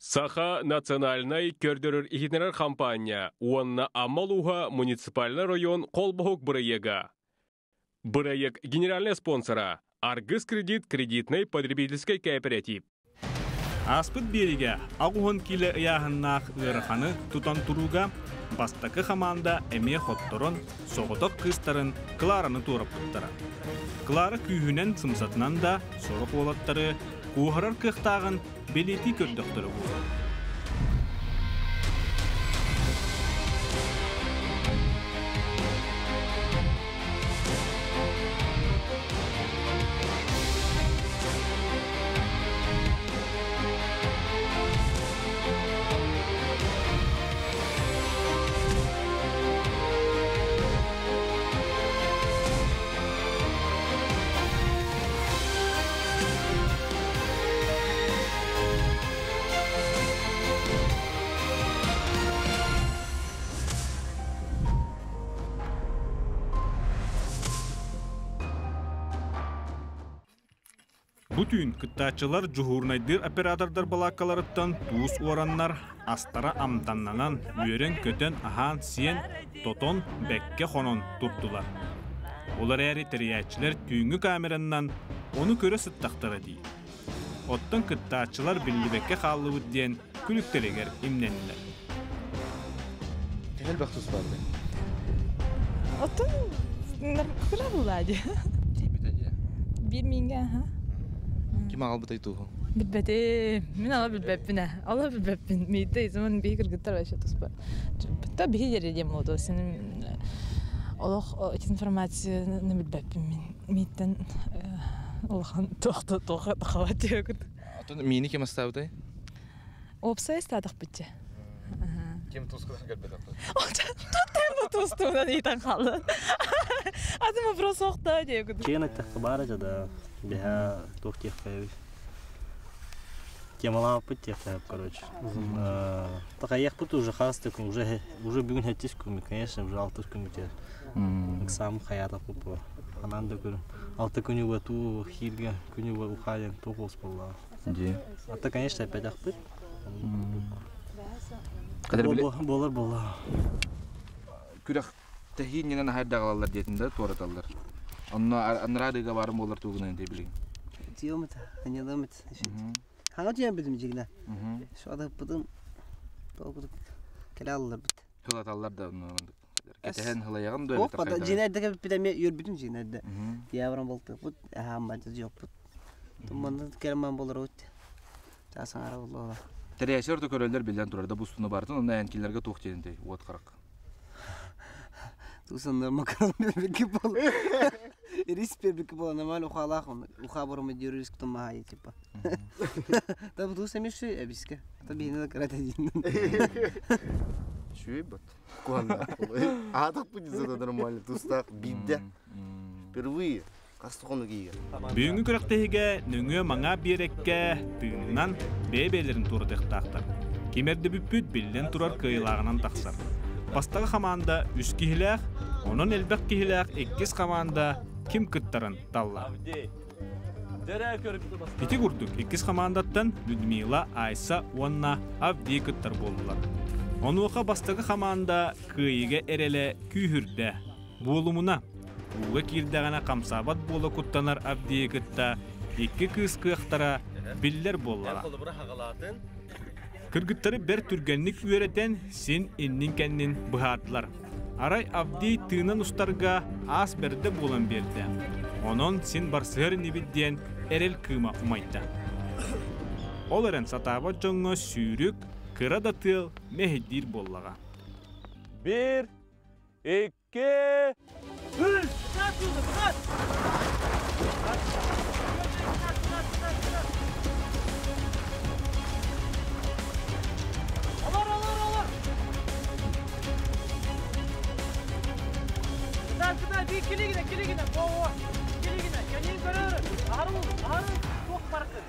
Саха национальнай көрдөрөр-иһитиннэрэр хампаанньа уонна Амма улууһа муниципальнай район холбоһук бырайыага. Бырайыак генеральнай спонсора Аргыс кредит кредитнай потребительскай кооператив. Ааспыт биэригэ 80 киилэ ыйааһыннаах ыараханы тутан турууга бастакы хамаанда эмиэ хотторон, соҕотох кыыстарын Клараны туораппыттара. Клара күүһүнэн сымсатынан да сорох уолаттары куоһарар кыахтааҕын бэлиэтии көрдөхтөрө буолуо. Бу түүн кыттааччылар дьуһуурунайдыыр оператордар балааккаларыттан туус уораннар, астара амтаннанан, үөрэн-көтөн, аһаан-сиэн, тотон, бэккэ хонон турдулар. Ол эрээри тэрийээччилэр түүҥҥү камераннан ону көрө сыттахтара дии. Оттон кыттааччылар биллибэккэ хааллыбыт диэн күлүктэригэр имнэннилэр. Төһө элбэх тус баарый? Оттон кыра булаа дии. Тиийбитэ дии. Биир миҥҥэ аха. Ким аҕалбытай тууһу? Билбэтим. Мин ала билбэппин ээ. Ала билбэппин. Миитэ изымын биһи кыргыттар вообще туспа. Та биһи дери диэн буолду. Син олох информацияны билбэппин мин. Мииттэн улахан туох туох тахабат диэкут. Оттон миини ким астаабытай? Уопсай астаатахпытча. Ким тускунан көрбөтөхпүт. Тут тустуунан ыйтан хааллын. Атын вопрос охта диэкут. Чиэн эттэххэ баара дьэ да биһа туох диэххэйбит. Темалаабыппыт диэххэ короче. Такайыахпыт уже хас да күн, уже уже бүгүн хэттис күммүт, конечно, уже алтыс күммүт Ыксаам хайаатахпыт буо. Ханан да күн алта күнү туу хииргэ күнү ухаайан туох уус буоллаҕа. Дии. А то, конечно, эппэтэхпит. Кадыр били Буолар буолла. Күрэх тэһиинньинэн аһайдаҕалаллар диэтин да туораталлар. Онно анараа дыга баарым буолар тугунан дии билигин. Тиомит, аньаламит. Хаҥа тиийэн битим дьигинэ. Шуадаппытым толкутук кэлэ алларбыт. Хылаталлар да кэтэһэн хылайаҕын да Оп, дьиэнэрдэ кэппит эмиэ үөрбүтүм дьиэнэрдэ. Тиябаран болтуппут, аһааммат дьоппут. Туммандан керман болорут. Часаңара боллола. Тэрээсер да көрөллөр биллэн турар да бустуну бартын онно энкилерге туох диэнтэй уот харак. Тусаннар макарон бербекки бол. Рис бербекки бол нормально ухалах он. Уха бором идёр риск том махай типа. Та бу туса меши эбиске. Та бихине карата дин. Шүй бат. Куанна. Аатах будет зато нормально. Тустаах бидде. Впервые. Хас кийгер. Бүгүҥҥү күрэхтэһиигэ нөҥүө маҥаа биэрэккэ тыынынан бэйэ-бэйэлэрин туоратыахтаахтар. Ким эрдэ бүппүт биллэн турар кыайыылааҕынан тахсар. Бастакы хамаанда үс киһилээх, онон элбэх киһилээх иккис хамаанда ким кыттарын талла. Ити курдук иккис хамаандаттан Людмила, Айса уонна Авдий кыттар буоллулар. Онуоха бастакы хамаанда кыайыыга эрэлэ күүһүрдэ. Буолумуна, ууга киирдэҕинэ хамсаабат буола куттанар Авдийы кытта икки кыыс кыахтара биллэр буоллаҕа. Кыргыттары бэрт түргэнник үөрэтэн, син иннин-кэннин быһаардылар. Арай Авдий тыынан устарга аас бэрдэ буолан биэрдэ. Онон син барсыһар инибит диэн эрэл кыыма умайда. Ол эрэн сатаабат дьоҥҥо сүүрүк, кыра да тыал мэһэйдиир буоллаҕа. Биир, икки, үс! Олор, олор, олор! Кытай, кытай, бии килигине, килигине, о, килигине, кэнин көрөр, аһарыл, аһарыл, туох баркын.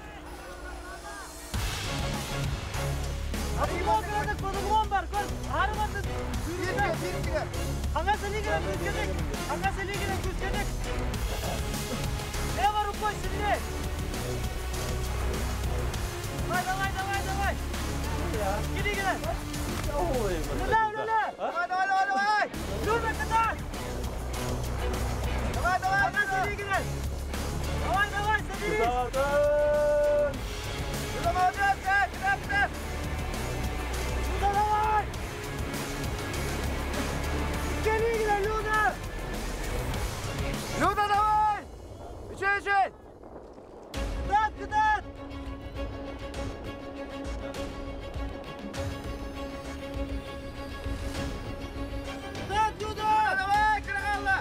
Подуглон көрөдүк, подуглон бар, көр, аһары барды. Хаңа селигине күскедик, хаңа селигине күскедик. Лево рукой сильнее. Давай, давай, давай, давай. Давай, давай, давай, давай! Люда, куда? Давай, давай, давай! Давай, давай, соберись! Люда, молодец! Куда, куда? Люда, давай! Калигина, Люда! Люда, давай! Еще, еще! Куда, куда? Люда! Давай, Карагалла!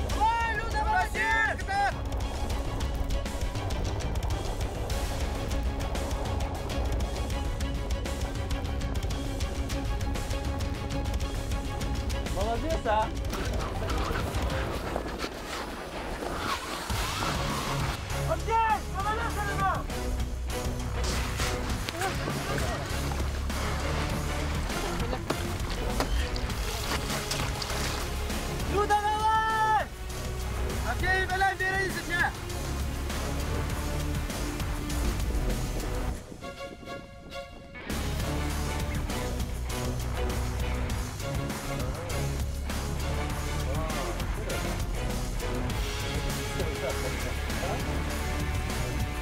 Давай, Люда, молодец! Молодец, а? Люда, давай! Окей, Белен, бери сейчас!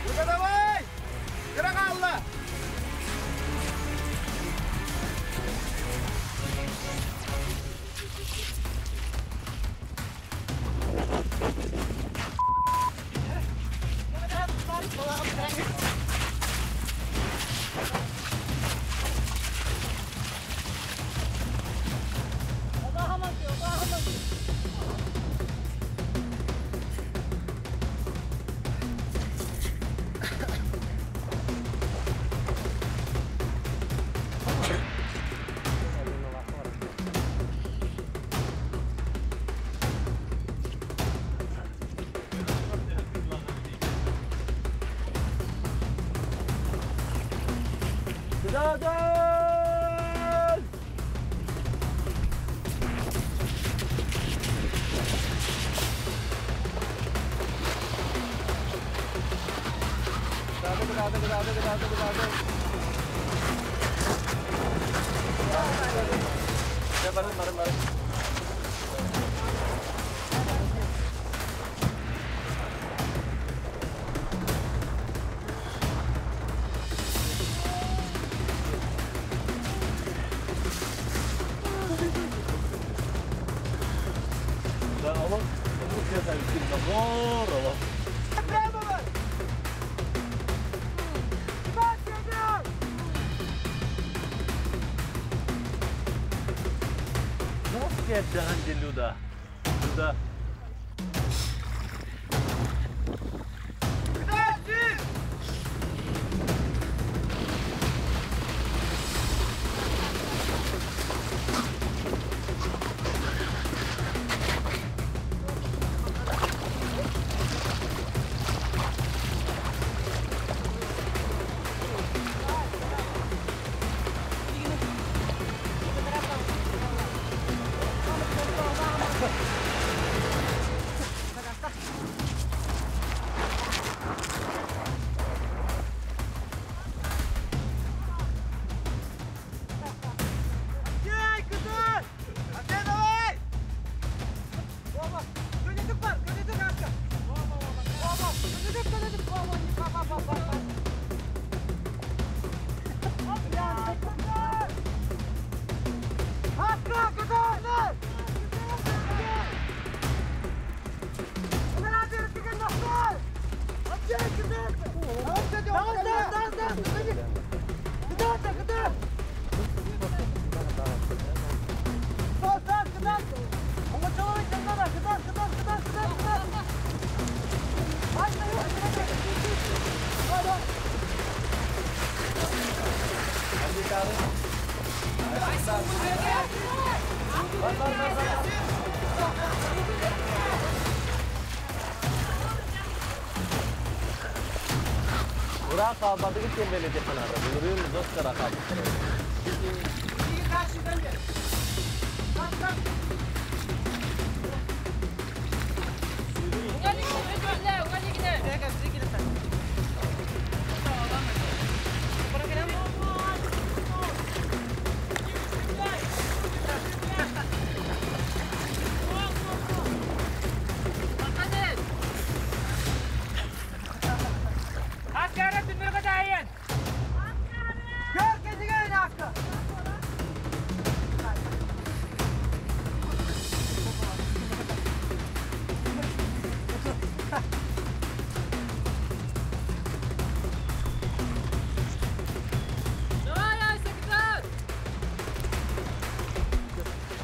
Люда, давай! Карагалла! Люда. Люда.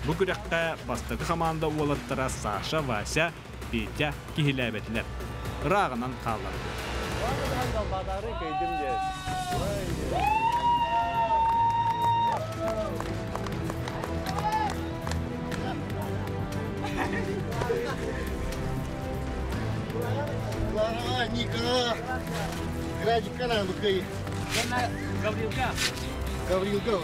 Бу күрэххэ бастакы хамаанда уолаттара Саша, Вася, Петя киһилээбэтилэр. Ырааҕынан хааллардылар. Ника, Градика Гаврилка. Гаврилка.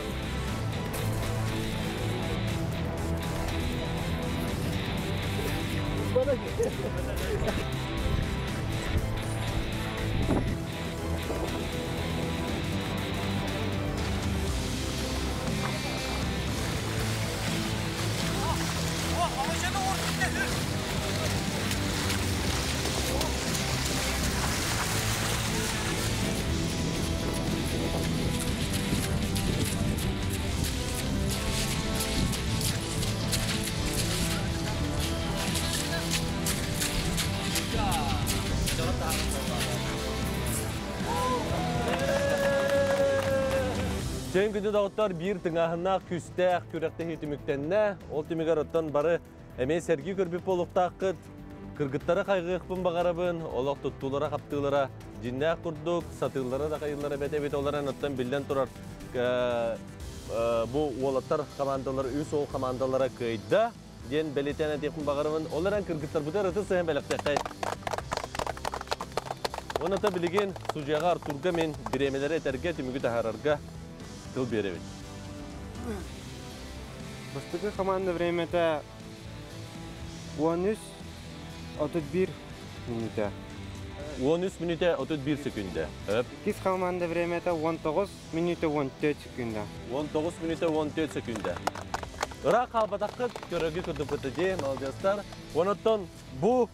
Чэйин күндү доҕоттор биир тыҥааһыннаах күүстээх күрэхтэһии түмүктэннэ. Ол түмүгэр оттон бары эмиэ сэргии көрбүт буолуохтааххыт. Кыргыттары хайҕыахпын баҕарабын, олох туттуулара-хаптыылара дьиннээх курдук, сатыыллара да хайыыллара бэт эбит олорон оттон биллэн турар бу уолаттар командалар үс уол командалара кыайда диэн бэлиэтээн этиэхпин баҕарабын. Ол эрэн кыргыттарбытыгар ытыс сыһан бэлэхтиэххэй. Уонна билигин судьуйаҕа Артурга мин бириэмэлэри этэргэ, түмүгү таһаарарга тыл биэрэбин. Бастакы команда времята 13 31 минута. 13 минута 31 секунда. Иккис команда времята 19 минута 14 секунда. 19 минута 14 секунда. Ыраах хаалбатаххыт, көрөргө курдукпут дии, молодецтар. Онон бу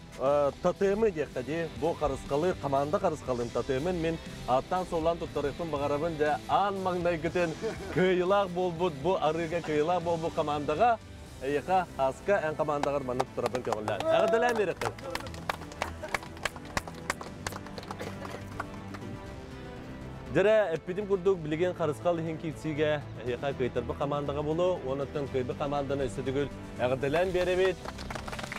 татымы диэххэ дии, бу харысхалы, команда харысхалын татымын мин аттан суоллаан туттарыахпын баҕарабын дьэ аан маҥнайгытын кыайыылаах буолбут бу арыыга кыайыылаах буолбут командаҕа эйиэхэ Аска эн командаҕар маннык туттарабын көҕүлээн. Эҕэрдэлээн биэриэххин. Дьэрэ, эппитим курдук, билигин харысхал иһин киирсиигэ эһиэхэ кыайтарбыт командаҕа буолуо, уонна кыайбыт команданы өссө төгүл эҕэрдэлээн биэрэбит.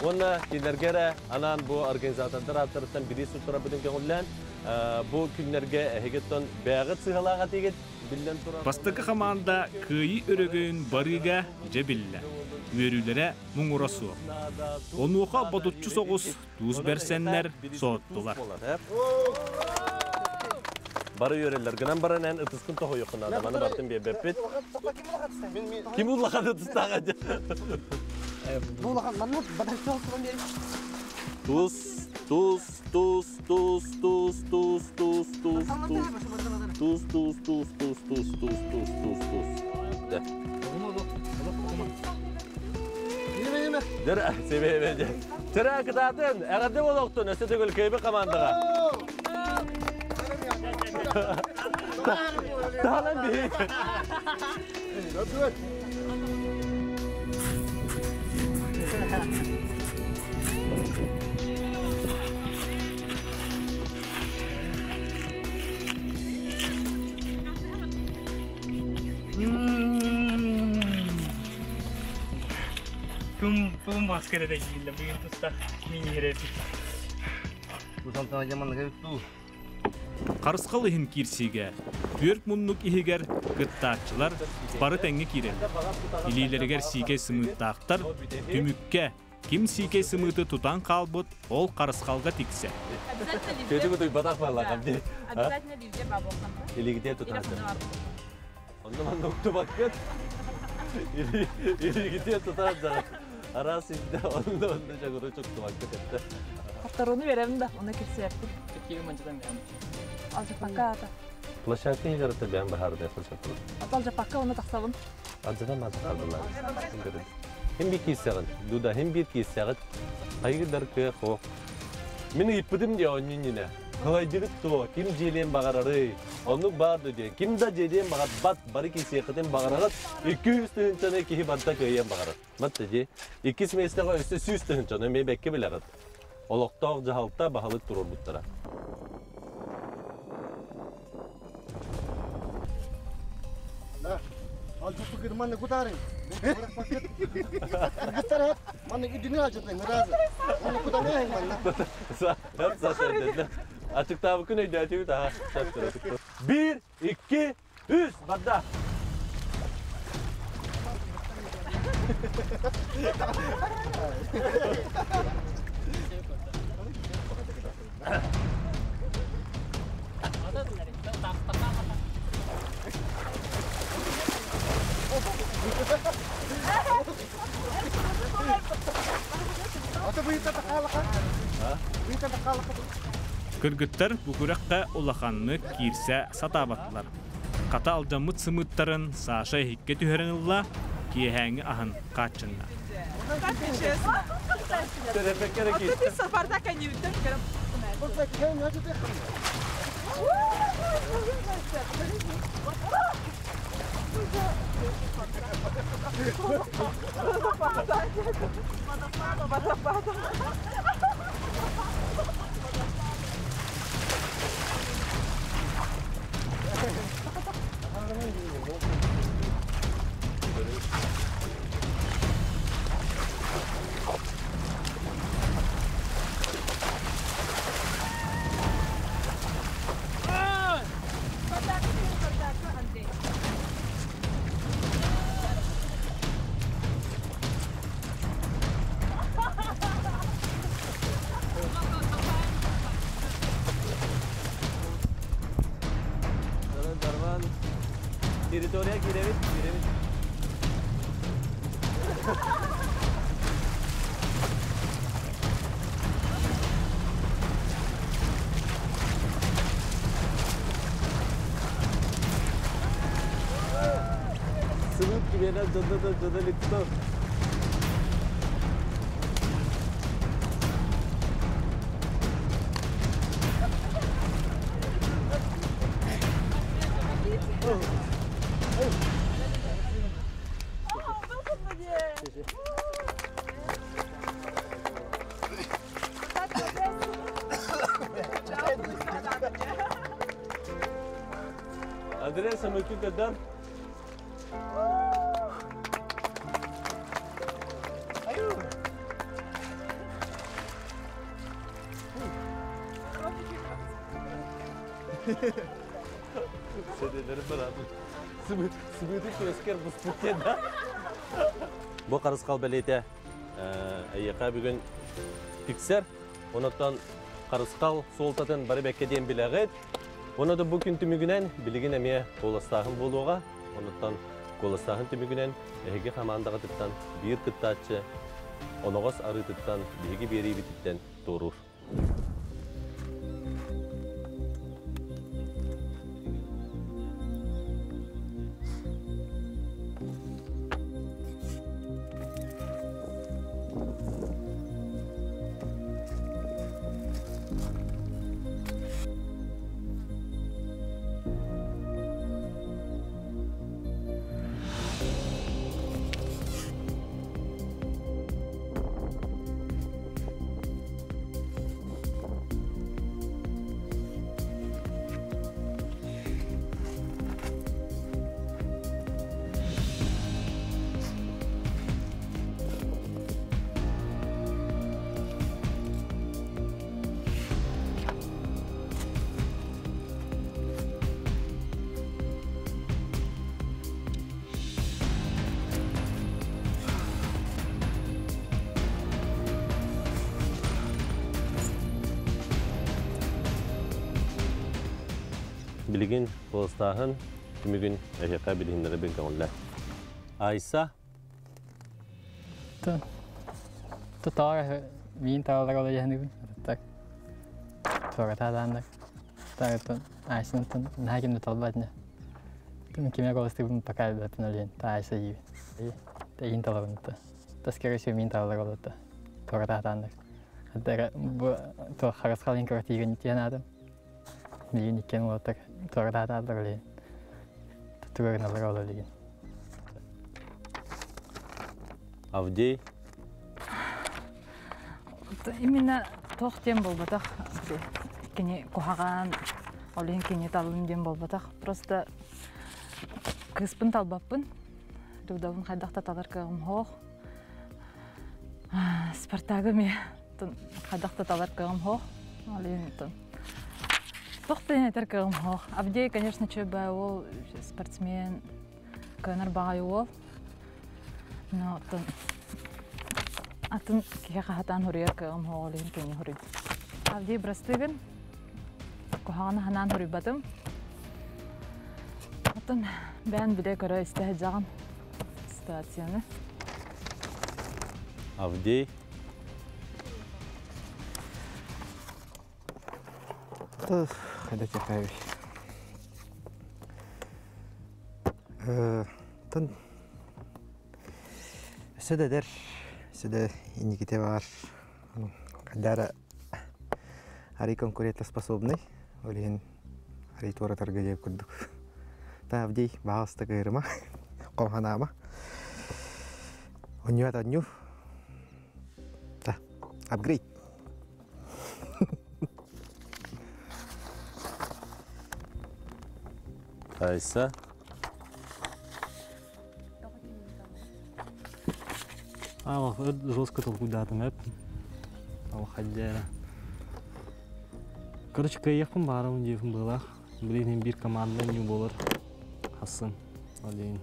Уонна кинилэргэ эрэ анаан бу организатордар ааттарыттан бириис туттарарбытын көҥүллээн, бу күннэргэ эһигиттэн бэйэҕит сыһалаах этигит, биллэн турар. Бастакы команда кыайыы өрөгөйүн барыыга дьэ биллэ. Үөрүүлэрэ муҥура суох. Онуоха ботуччу соҕус туус бэрсэннэр соттулар. Бары үөрэллэр. Гынан баран эн ытыскын тоһуйуоххун наада. Маны бартын биэрбэппит. Ким улахан ытыстааҕа дьэ? Бу улахан маннык батарчы Туус, туус, туус, туус, туус, туус, туус, туус, туус, туус, туус, туус, туус, туус, туус, туус, туус, туус. Дэ. Дөрө, себебе. Төрө кытаатын, эҕэрдэ буолуохтун, өссө төгүл кыайбыт командаҕа. Таалан биһи. Тум маскара да кииллэ бүгүн туста миниһирэбит. Харысхал иһин киирсиигэ түөрт муннук иһигэр кыттааччылар бары тэҥҥэ киирэллэр. Илиилэригэр сиикэй сымыыттаахтар түмүккэ ким сиикэй сымыыты тутан хаалбыт, ол харысхалга тиксэр. Көтү кутуйбатах баллаҕам дии. Обязательно везде бабокка. Илигите тутааччы. Онно манна уктубаккыт. Илигите тутааччы. Араас инде онно онно жагыры чуктубаккыт этте. Хотторуну беремин да, оны кирсиэппит. Алжапакка ата. Площадка игарыта бэйэм баһаардай площадка. Алжапакка оны тахсабын. Адзана мазахардылар. Хим бир киирсэҕин, Дуда, хим биир киирсэҕит. Хайгыдар кыах хоох. Мин ыйыппытым дии оонньуу иннинэ. Кылайдыгыт то, ким дьиэлиэн баҕарарый? Оннук баар да диэн. Ким да дьиэлиэн баҕарбат, бары кисиэххитин баҕараҕыт. 200 тыһыынчаны киһи барыта кыайыан баҕарар. Матта дии. Иккис миэстэҕэ өссө 100 тыһыынчаны эмиэ бэккэ билэҕит. Олохтоох дьаһалта баһылык туруорбуттара. Манна кутарын. Кыргыттар манна үдүнү алжытын ыразы. Оны кутамайын манна. Ачыктаабыккын өйдөөтүбүт аха. Бир, икки, үс, барда. Кыргыттар бу күрэххэ улаханнык киирсэ сатаабатылар. Хата алдьаммыт сымыыттарын Саша иһиккэ түһэрэн ылла, киэһээҥҥи аһын хааччынна. Территория кииребит, кииребит. Сымыт кибена жада да жада литто. Андрей Самыкин көдөн. Сәделері барады. Сымыты көскер бұспытен да. Бу қарысқал бәлете әйеқа бүгін тиксер. Онотон қарысқал солтатын бары бәкке дейін біләғет. Оны да бұл күн түмігінен білігін әме қоластағын болуға. Онотон қоластағын түмігінен әйге командаға тыптан бір кыттачы, оноғос ары тыптан биһиги бери бититтен торур. Билигин қоластағын түмігін әйеқа билигинлere бен көңіллер. Айса. Тотаар миин таалар ола яһныгын. Так. Туора таалааннар. Таагытын айсынтын нахакимде талбатня. Тым киме голостыбын пока бәтін олен. Та айса иби. Тегин талабын та. Таскеры сө миин таалар ола та. Туора таалааннар. Хаттара бу то харасқалын квартирын тиянадым. Билигин иккиэн уолаттар туоратаатааллар билигин. Тугу гыналлар ол билигин. Авдей. Именно туох диэн буолбатах. Кини куһаҕан, ол иһин кини таллым диэн буолбатах. Просто кыыспын талбаппын. Дудабын хайдах да талар кыаҕым суох. Спартагы эмиэ хайдах да талар кыаҕым суох. Ол иһин туох да этэр кыаҕым суох. Авдей, конечно, чөбө уол, спортсмен, кыанар баҕайы уол. Но атын киһи хаһатаан хуруйар кыаҕым суох, ол иһин кини хуруй. Авдей бырастыгын, куһаҕаны ханаан хуруйбатым. Атын бэйэн билэ көрө истэ сылдьаҕын ситуацияны. Авдей. Хайда тяхайбый. Тын сөдө сөдө инниките бар. Кадара ари конкурентоспособный, ол ари туоратарга деп курдук. Та Авдей баҕаста кыырыма, комханаама. Онньуат онню. Та, апгрейд. Айса. А, жестко толкуйдатым эп. Ал хаддера. Короче, кайяхпын барым диэфин былах. Билин бир команда не болар. Хасын. Один.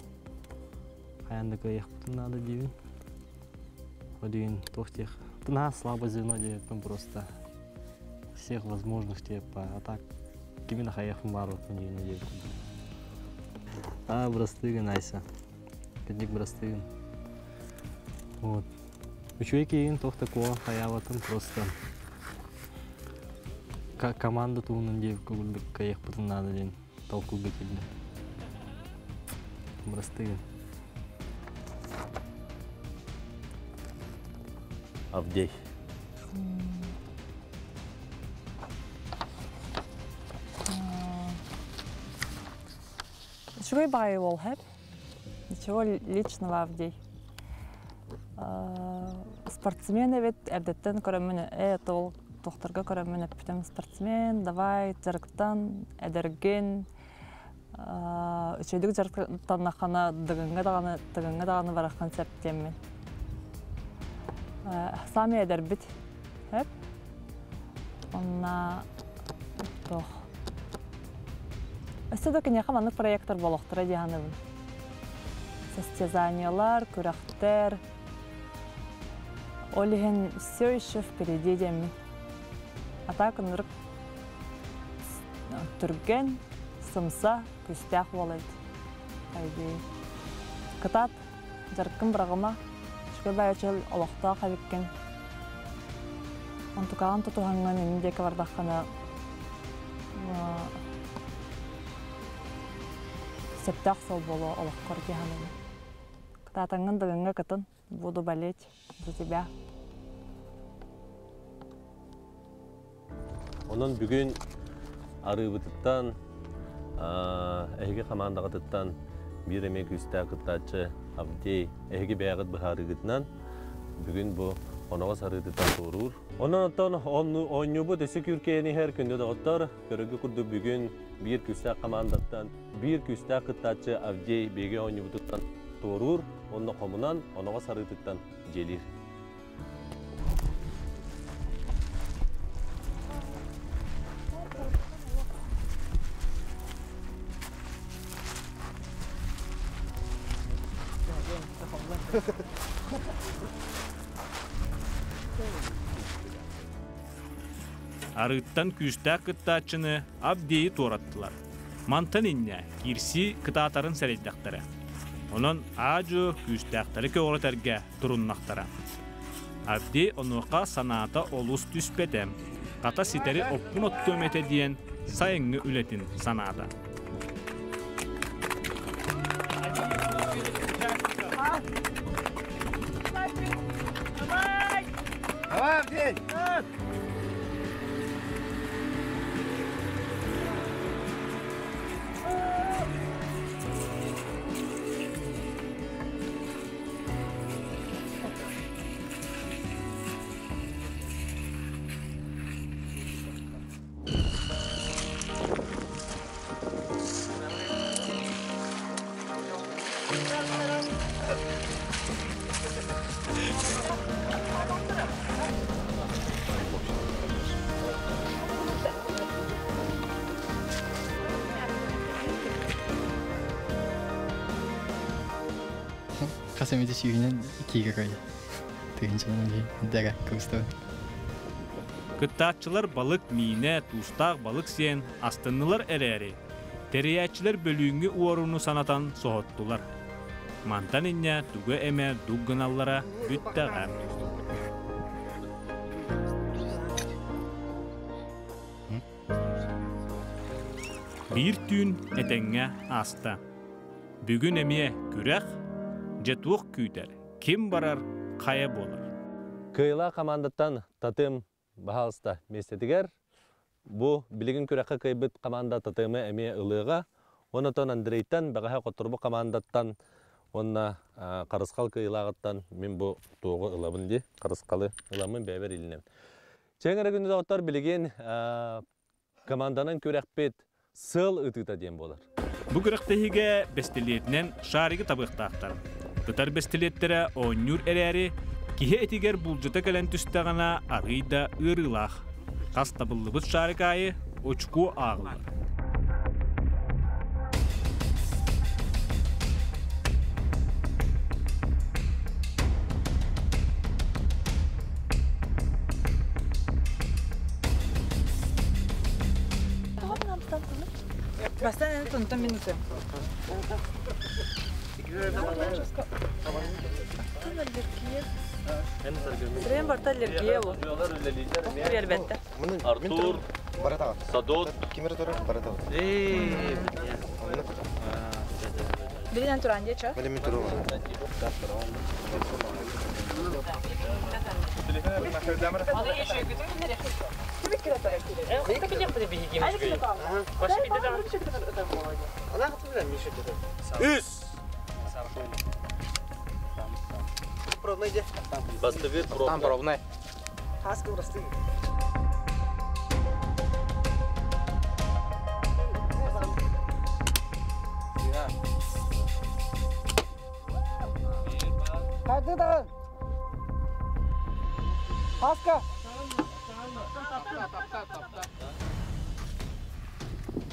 Хаянда кайяхпын надо диэбин. Один тохтех. Тына слабое звено диэппин просто. Всех возможных типа. А так кимин хаяхпын барып диэбин диэппин. А, бырастыгын Айса. Кадик бырастыгын. Вот. Үчүгэй киһин туох такого хаябатын просто команда туһунан диэбиккэ курдук кайыахпытын наада диэн толкуйга киирдим. Бырастыгын. Авдей. Үчүгэй баҕайы уол хэп. Ничего личного, Авдей. Спортсмен эбит, эрдэттэн көрөммүн, ол тохторго көрөммүн эппитим спортсмен, давай, дьарыктан, эдэргин, үчүгүйдүк дьарыктаннаххына дыгыҥҥа даҕаны, тыгыҥҥа даҕаны бараххан сөп диэммин. Саамай эдэрбит, хэп. Онна туох. Өссө да киниэхэ маннык проекттар буолуохтара дии саныыбын. Состязаниялар, күрэхтэр. Ол иһин все еще впереди диэммин. А так ынырык түргэн, сымса, күүстээх буол эбит. По идее. Кытаат, дьарыккын быраҕыма, үчүгэй баҕайы чөл олохтоох эбиккин. Онтукаҕын тутуһаҥҥын иннин диэки бардаххына сөптөөх суол буолуо олоххор дии саныыбын. Кытаатаҥҥын дыгыҥҥа кытын, буду болеть за тебя. Онон бүгүн арыыбытыттан, эһиги хамаандаҕытыттан биир эмиэ күүстээх кыттааччы Авдей эһиги бэйэҕит быһаарыыгытынан бүгүн бу оноҕос арыытыттан туоруур. Онон оттон оонньуубут өссө күүркэйэн иһэр күндү доҕоттор, көрөргө курдук бүгүн биир күүстээх хамаандаттан биир күүстээх кыттааччы Авдей биһиги оонньуубутуттан туоруур, онно хомунан оноҕос арыытыттан дьиэлиир. Арыыттан күүстээх кыттааччыны Авдейи туораттылар. Мантан инньэ киирсии кытаатарын сэрэйдэхтэрэ. Онон аа-дьуо күүстээхтэри көҕүрэтэргэ туруннахтара. Авдей онуоха санаата олус түспэтэ. Хата ситэри оппун оттуом этэ диэн сайыҥҥы үлэтин санаата. Давай, Авдей! Хас эмити сүүһүнэн киигэ көйө. Тыһынчанан дии кыбыстабын. Кыттааччылар балык миинэ, туустаах балык сиэн астыннылар эрээри, тэрийээччилэр бөлүүҥҥү уоруну санатан соһуттулар. Мантан инньэ тугу эмэ дук гыналлара бүттэҕэ. Биир түүн этэҥҥэ ааста. Бүгүн эмиэ күрэх, дьэ туох күүтэр, ким барар, хайа буолар. Кыайыылаах хамаандаттан Татым баһаалыста миэстэтигэр. Бу билигин күрэххэ кыайбыт хамаанда Татымы эмиэ ылыаҕа. Онтон Андрейтан, бэҕэһээ хотторбут хамаандаттан уонна Харысхал кыайыылааҕыттан мин бу туоҕу ылабын дии. Харысхалы ыламмын бэйэбэр илинэбин. Чэҥ эрэ күндү доҕоттор, билигин команданан күрэхпит сыал ытыыта диэн буолар. Бу күрэхтэһиигэ бэстилиэтинэн шаригы табыахтаахтар. Ытар бэстилиэттэрэ оонньуур эрээри, киһи этигэр булдьута кэлэн түстэҕинэ арыый да ыарыылаах. Хас табыллыбыт шарик аайы очко ааҕыллар. Бастан тунтан минуты. Сирен барта аллергия бу. Elbette. Артур, Садот. Билинен туран дече. Үс! Бастыгы пробный. Hadi dağın. Haska.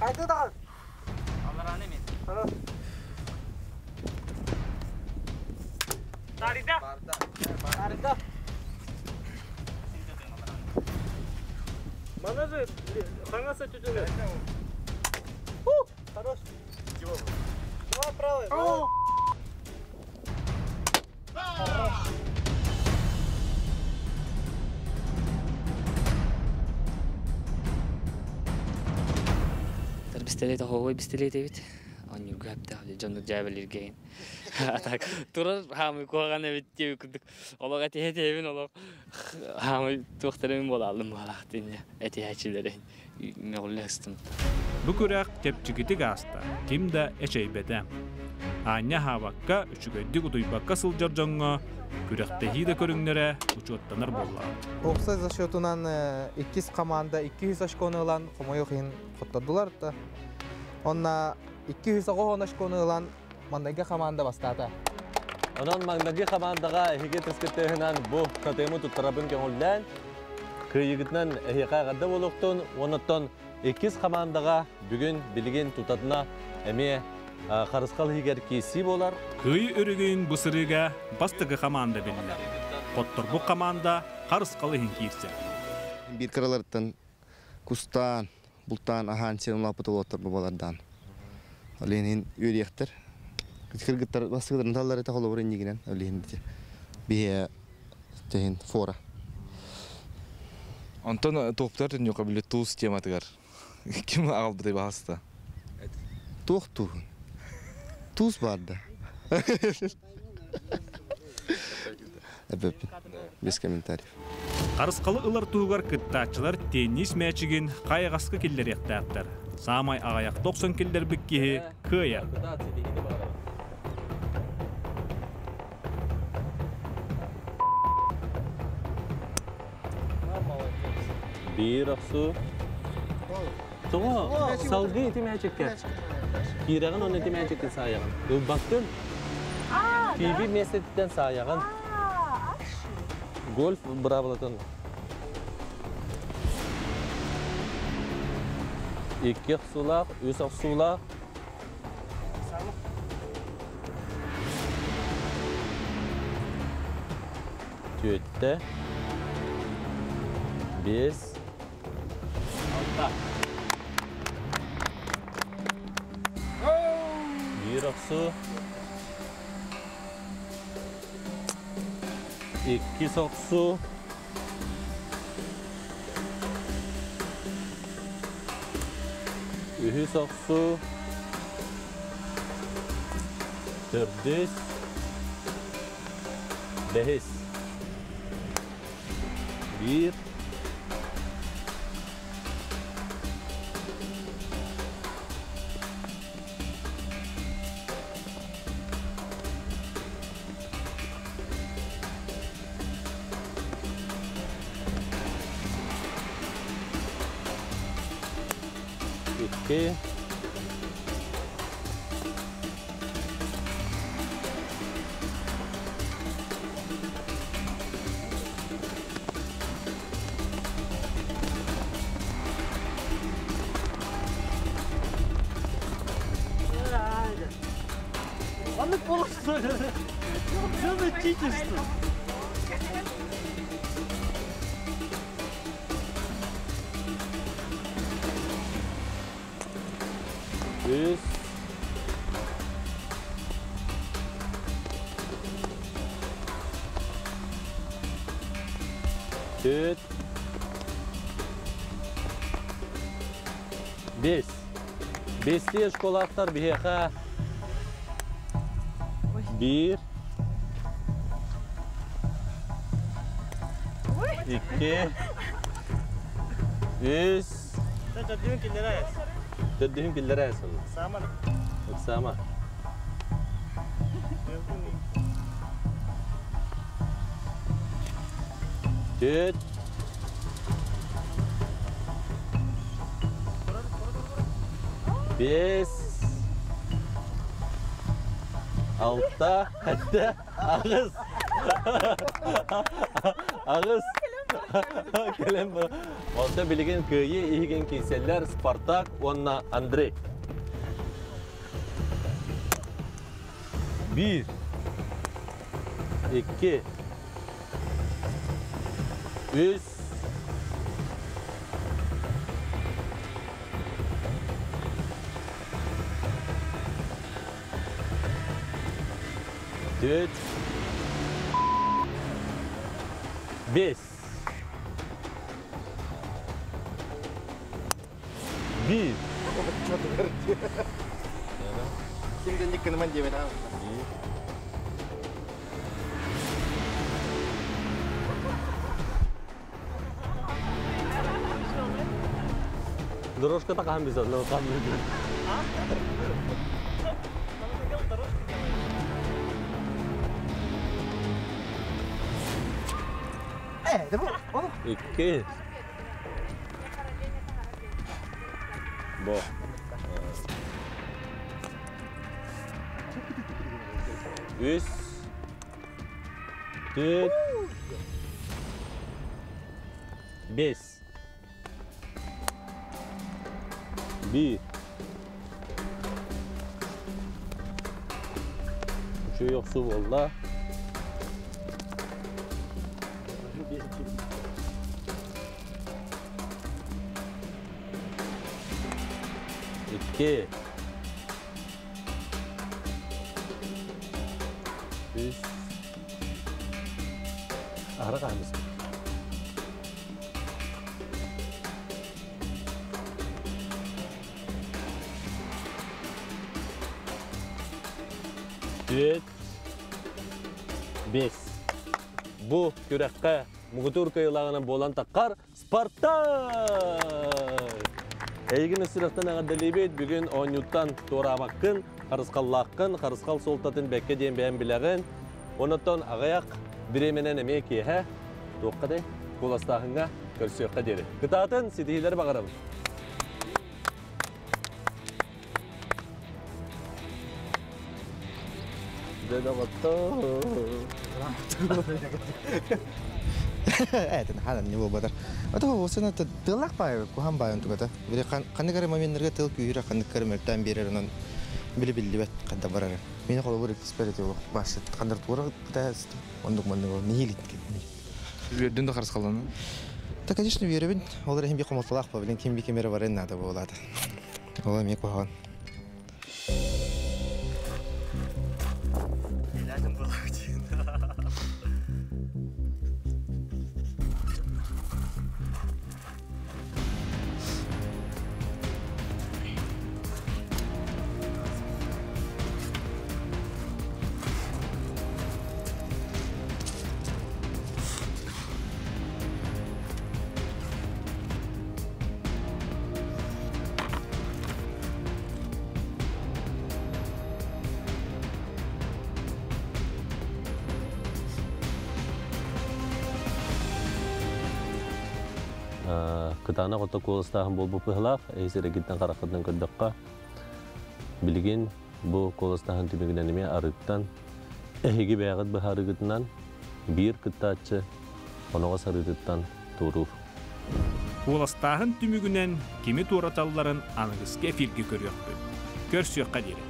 Hadi dağın. Тарida. Хорош. Давай правый. Бистелет оһуобай бистелет эбит. Онньуурга сөптөөх дьоннук дьээбэлииргэйин. А так турар хаамый куһаҕан эбит диэбит курдук олох этиһэ олох хаамый туохтарым буолааллым буолаах диэн этиһээччилэрин мөҕүллэ сыстым. Бу күрэх чэпчэкитик ааста, ким да эчэйбэтэ. Аанньа аһаабакка, үчүгэйдик утуйбакка сылдьар дьоҥҥо күрэхтэһии да көрүҥнэрэ учуоттанар буоллаҕа. Уопсай зачетунан иккис команда 200 очкону ылан хомойуох иһин хоттордулар да. Онна 209 очкону ылан маҥнайгы команда бастаата. Онон маҥнайгы командаҕа эһиги тускутыһынан бу тотему туттарабын көҥүллээн, кыайыгытынан эһиэхэ эҕэрдэ буолуохтун, онуттан иккис командаҕа бүгүн билигин тутатына эмиэ Харысхал иһигэр киирсии буолар. Кыайыы өрөгөйүн бу сырыыга бастакы команда биллэр. Хотторбут команда Харысхал иһин киирсэр. Биир кыраларыттан кустаан, бултаан аһаан сиэн улааппыт уолаттар бабалардаан. Ол иһин үөрүйэхтэр. Кыргыттар бастакыларын таллар этэ холобур иннигинэн ол иһин биһиэ тэһин фора. Онтон туохтар түннүккэ били туус тематыгар ким аҕалбытай баһаста? Туох тууһун? Туус баар да. Эбэппин. Без комментариев. Харысхалы ылар туһугар кыттааччылар теннис мээчигин хайаҕаска киллэриэхтээхтэр. Саамай аҕыйах 90 киллэрбит киһи кыайар. Биир охсуу. Тоҕо салгыы ити мээчиккэ? Киирэҕин уонна ити мээчиккин саайаҕын. Ылбаккын. Киби местеттен саяган. Гольф бравлатын. Икки сулақ, үс сулақ. Төтті. Бес. Алта. Бір оқсу. Икки соқсу. Үһүс охсу. Төрдүс. Бэһис. Биир. Икки. Анны полосу. Что за читерство? Үс. Төрт. Бес. Бесте школаттар биһиэхэ. Бир. Икки. Үс. Төрдүһүн киллэрээс. Төрдүһүн киллэрээс. Сама. Ыксама. Төрт. Бес. Алта. Хәтта. Ағыз. Ағыз. Кэлэн бу. Онто билигин кыайыы иһигин киирсэллэр Спартак уонна Андрей. Биир. Икки. Үс. Төрт. Бес. Биир. Кимден диккеніман демен ау. Дорожка такахан біз онно камыр. Икки. Бо. Үс. Төрт. Бес. Биир. Үчүгэй охсуу буолла. Икки. Үс. Аһара хаһамыс. Төрт. Бес. Бу күрэххэ муҥутуур кыайыылааҕынан буолан таххар Спартак! Эйигин сүрэхтэн эҕэрдэлиибит бүгүн оонньууттан туораабаккын, харысхаллааххын, харысхал суолтатын бэккэ диэн бэйэн билэҕин. Онотон аҕыйах бириэмэнэн эмиэ киэһэ туохха дэй куоластааһыҥҥа көрсүөххэ диэри. Кытаатын, ситиһиилэри баҕарабын. Дьэ, Этин ханан не болбатар. Ата осына тыллах бай, кухан байын тугата. Биле канны кары моментлерге тыл күйүрө канны кары мөлтән берер онон биле билбет канда барар. Мени колобур эксперт yok. Башы кандыр тура кытас. Ондук мандык нихилит. Үөрдүн да харысқаланы? Та, конечно, үөребин. Олар хим би комолталах ба, билен ким би кемере барен нада болады. Ола ми кухан. Кытаанах ото куоластааһын буолбут быһылаах, эһисэрэгиттэн хараххытынан көрдөххө, билигин бу куоластааһын түмүгүнэн эмиэ арыттан эһиги бэйэҕит быһаарыгытынан биир кыттааччы оноҕос арыытыттан туоруур. Куоластааһын түмүгүнэн кими туораталларын аныгыскы эфиргэ көрүөхпүт. Көрсүөххэ диэри.